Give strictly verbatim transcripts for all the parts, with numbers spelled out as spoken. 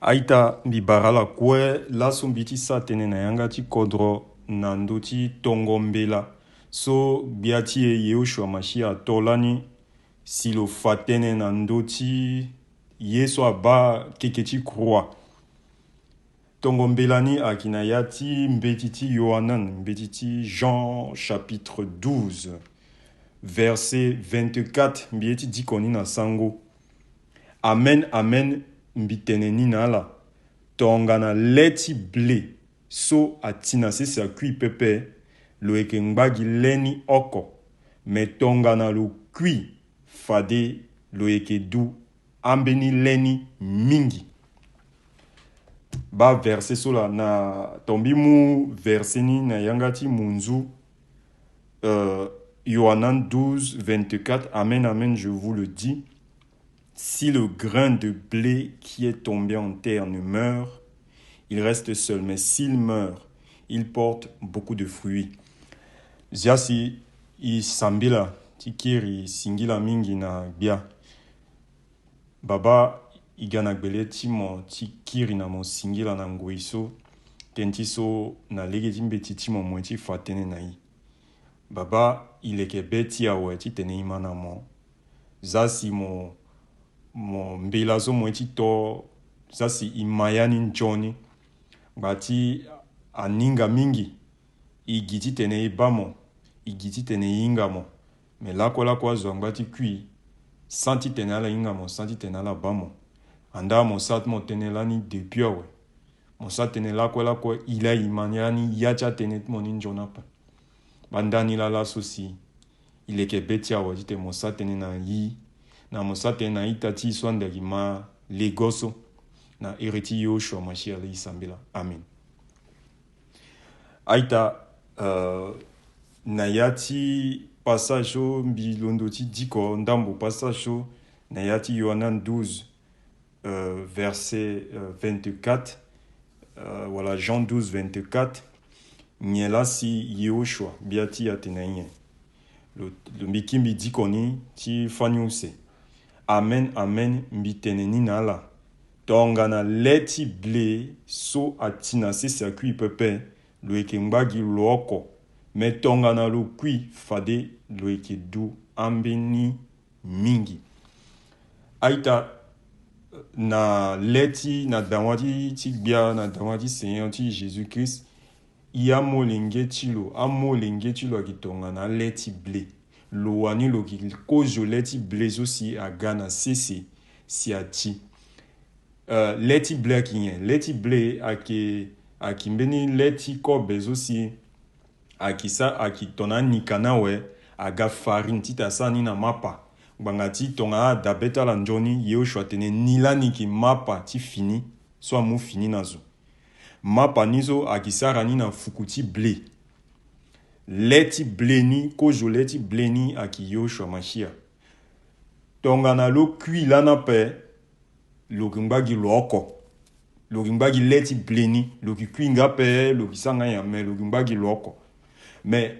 Aita, mbi bara ala kue. Laso mbi ti sara tënë na yanga ti kodro na ndö ti tongo mbela so gbia ti e Yehoshua Mashiach ato lani si lo fa tënë na ndö ti ye so abaa keke ti croix. Tongo mbela ni ayeke na ya ti mbeti ti Yohanan, mbeti ti Jean chapitre douze, verset vingt-quatre. Mbi ye ti diko ni na sango. Amen, amen, mbi tene ni na ala, tongana le ti ble so ati na sese akui pepe, lo yeke ngba gi le ni oko. Me tongana lo kui, fade lo yeke du ambeni le ni mingi. Baa verset so laa, na tonga mbi mu verset ni na yanga ti munzu, euh, Yohanan douze, vingt-quatre. Amen, amen, je vous le dis. Si le grain de blé qui est tombé en terre ne meurt, il reste seul, mais s'il meurt, il porte beaucoup de fruits. Zia si e sambela ti kiri singila mingi na gbia. Baba, e ga na gbele ti mo ti kiri na mo singila na ngoi so. Tënë ti so na lege ti mbeti ti mo, mo ye ti fa tënë na e. Baba, e leke be ti awe titene e ma na mo. Zia si mo, mo mbela so mo ye ti to, zia si e ma ya ni nzoni. Ngba ti aninga mingi, e gi titene e baa mo, e gi titene e hinga mo. Me lakue lakue azo angba ti kui, sans titene ala hinga mo, sans titene ala baa mo. Andaa mo sara ti mo tënë lani depuis awe. Mo sara tënë lakue lakue, e laa e ma ni lani ya ti atënë ti mo ni nzoni ape. Baa ndani laa laso si e leke be ti awe titene mo sara tënë na e, na mo sara tënë na ita ti e so ande ayeke ma lego so. Na iri ti Yehoshua Mashiach laa e sambela. Amen. Aita, euh, na ya ti passage so mbi londo ti diko ndambo passage so na ya ti Yohanan douze, euh, verset, euh, vingt-quatre, euh, wala Jean douze, vingt-quatre. Nyen laa si Yehoshua gbia ti e atene na e nyen? Lo, lo mbi kiri mbi diko ni ti fani use. Amen, amen, mbi tene ni na ala, tongana le ti ble so ati na sese akui pepe, lo yeke ngba gi lo oko. Me tongana lo kui, fade lo yeke du ambeni mingi. Aita, na le ti, na dawa ti, ti gbia, na dawa ti Seigneur ti Jésus-Christ, e amolenge ti lo, amolenge ti lo ayeke tongana le ti ble. Lo wani lo yeke kozo le ti ble so si aga na sese si ati. Euh, le ti ble ayeke nyen? Le ti ble ayeke, ayeke mbeni le ti kobe so si ayeke sa, ayeke tongana anika ni awe, aga farine titene asara ni na mapa. Ngbanga ti tongana adabe ti ala nzoni, Yehoshua atene ni lani yeke mapa ti fini so amu fini na zo. Mapa ni so ayeke sara ni na fuku ti ble. Le ti ble ni, kozo le ti ble ni ayeke Yehoshua Mashiach. Tongana lo kui lani ape, lo yeke ngba gi lo oko. Lo yeke ngba gi le ti ble ni, lo yeke kui nga ape, lo yeke sara nga nyen, me lo yeke ngba gi lo oko. Me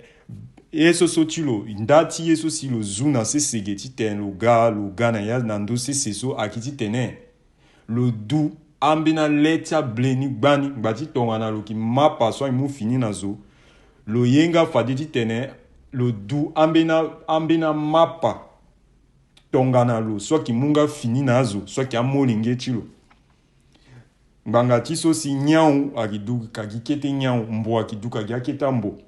ye so so ti lo, nda ti ye so si lo zu na sese ge titene lo ga, lo ga na ya na ndö sese so ayeke titene lo du ambeni ale ti able ni gbani, ngba ti tongana lo yeke mapa so amu fini na zo. Lo ye nga fade titene lo du ambeni a, ambeni amapa tongana lo so ayeke mu nga fini na azo, so ayeke amolenge ti lo. Ngbanga ti so si nyau ayeke du ka gi kete nyau, mbo ayeke du ka gi akete ambo.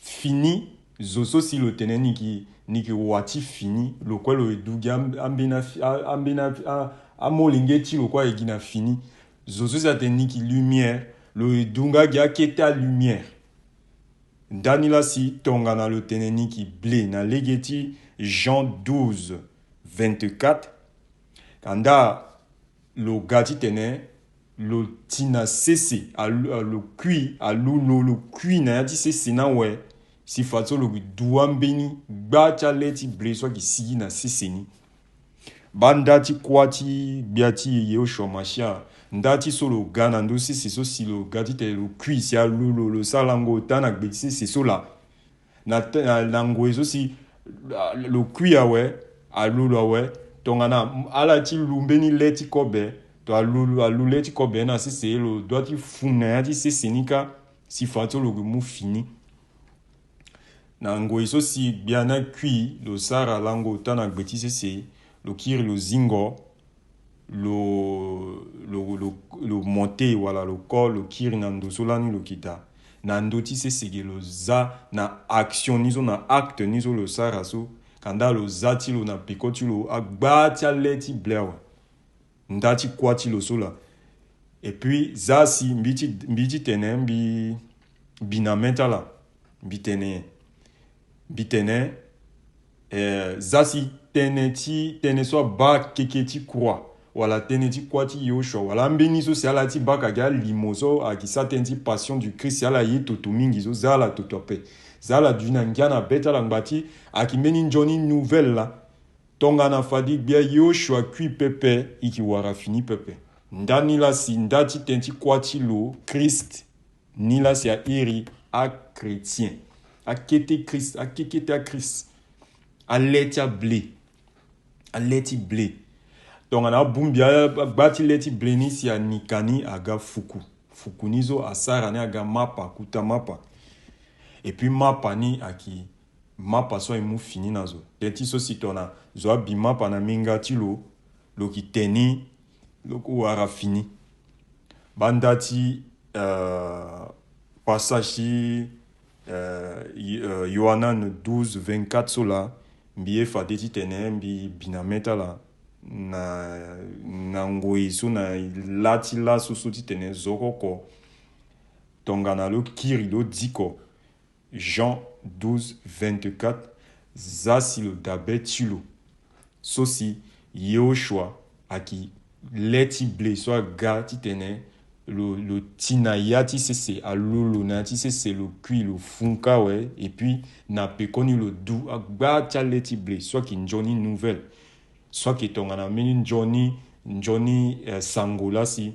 Fini, zo so si lo tene ni yeke, ni yeke wa ti fini, lo kue lo ye du gi am-, ambeni a, a, ambeni a, a, amolenge ti lo kue aye gi na fini. Zo so si atene ni yeke lumière, lo ye du nga gi akete alumière. Ndani laa si tongana lo tene ni yeke ble na lege ti Jean douze, vingt-quatre. Andaa lo ga titene lo ti na sese, alu, a, lo kui, alu lo, lo kui na ya ti sese ni awe, si fadeso lo yeke du ambeni gba ti ale ti ble so ayeke sigi na sese ni. Baa nda ti kuâ ti gbia ti e Yehoshua Mashiach, nda ti so lo ga na ndö sese so si lo ga titene lo kui si alu lo, lo sara lango ota na gbe ti sese so laa. Na, na, na ngoi so si, ah, lo kui awe, alu lo awe, tongana ala ti lu mbeni le ti kobe, Lo alu, alu le ti kobe na sese, lo dua ti fu na ya ti sese ni kâ, si fa so lo gue mu fini. Na ngoi so si gbia ni akui, lo sara lango ota na gbe ti sese, lo kiri lo zingo, lo, lo, lo, lo monte wala lo ko, lo kiri na ndo so lani lo yeke daa. Na ndo ti sese ge lo za na action ni so, na acte ni so lo sara so. Kanda lo za ti lo na peko ti lo agba ti ale ti ble awe. Nda ti kuâ ti lo so laa. Et puis, za si mbi ti, mbi ti tene, mbi, mbi na mê ti ala. Mbi tene, mbi tene, eh, za si tënë ti, tënë so abaa keke ti croix, wala tënë ti kuâ ti Yehoshua, wala ambeni so si ala ti baa ka gi alimo so ayeke sara tënë ti Passion du Christ, si ala ye toto mingi so, za ala toto ape. Za ala duti na ngia na be ti ala ngba ti ayeke mbeni nzoni nouvelle laa. Tongana fade gbia Yehoshua kui pepe, e yeke wara fini pepe. Ndani laa si nda ti tënë ti kuâ ti lo Christ, ni laa si a iri achrétien, akete Christ, akekete aChrist, ale ti able, ale ti ble. Tongana abongbi agba ti le ti ble ni si anika ni aga fuku. Fuku ni so asara ni aga mapa, kuta mapa. Et puis mapa ni ayeke mapa so aye mu fini na zo. Tënë ti so si tongana zo abi mapa na minga ti lo, lo yeke te ni, lo ko wara fini. Banda ti, euh, passage ti, euh, Yo-, euh, Yohanan douze vingt-quatre so laa, mbi ye fade ti tene mbi bi na mê ti ala na, na ngoi so na lâ ti laso so ti tene zo oko oko. Tongana lo kiri lo diko, Jean douze vingt-quatre, za si lo dabe ti lo so si Yehoshua ayeke le ti ble so aga titene lo, lo ti na ya ti sese, alu lo na ya ti sese, lo kui, lo funka awe, et puis na pekoni lo du agba ti ale ti ble so ayeke nzoni nouvelle. So ayeke tongana mbeni nzoni, nzoni, eh, sango laa si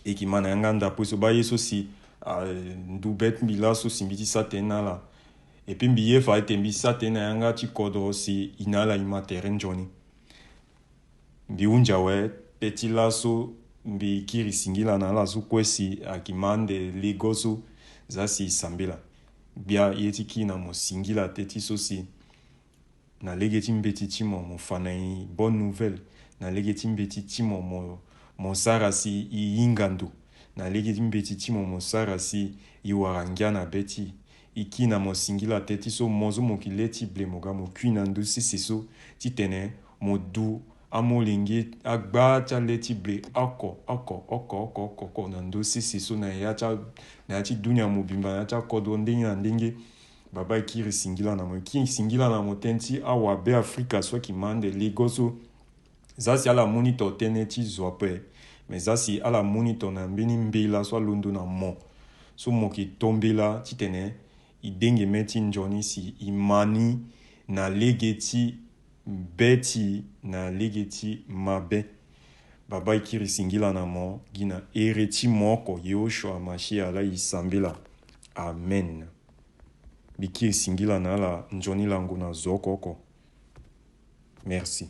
e yeke ma na yanga ndapo so baa ye so si, ah, ndu be ti mbi laa so si mbi ti sara tënë na ala. Et puis mbi ye fa ete mbi sara tënë na yanga ti kodro si e na ala e ma tere nzoni. Mbi hunzi awe, tënë ti laso mbi kiri singila na ala so kue si ayeke ma ande lego so, za si e sambela. Gbia ye ti kiri na mo singila tënë ti so si na lege ti mbeti ti mo, mo fa na e bonne nouvelle. Na lege ti mbeti ti mo, mo, mo sara si e hinga ndo. Na lege ti mbeti ti mo, mo sara si e wara ngia na be ti e. E kiri na mo singila tënë ti so, mo so mo yeke le ti ble, mo ga mo kui na ndö sese so titene mo du amolenge agba ti ale ti ble oko oko oko oko oko na ndö sese so na ya ti a, na ya ti dunia mobimba, na ya ti akodro ndenge na ndenge. Baba, e kiri singila na mo, e kiri singila na mo tënë ti awabe Afrika so ayeke ma ande lego so. Za si ala mu ni to tënë ti zo ape, me za si ala mu ni to na mbeni mbela so alondo na mo, so mo yeke to mbela titene e denge mê ti nzoni si e ma ni na lege ti be ti e, na lege ti mabe. Baba, e kiri singila na mo gi na here ti mo oko, Yehoshua Mashiach laa e sambela. Amen. Mbi kiri singila na ala nzoni lango na zo oko oko. Merci.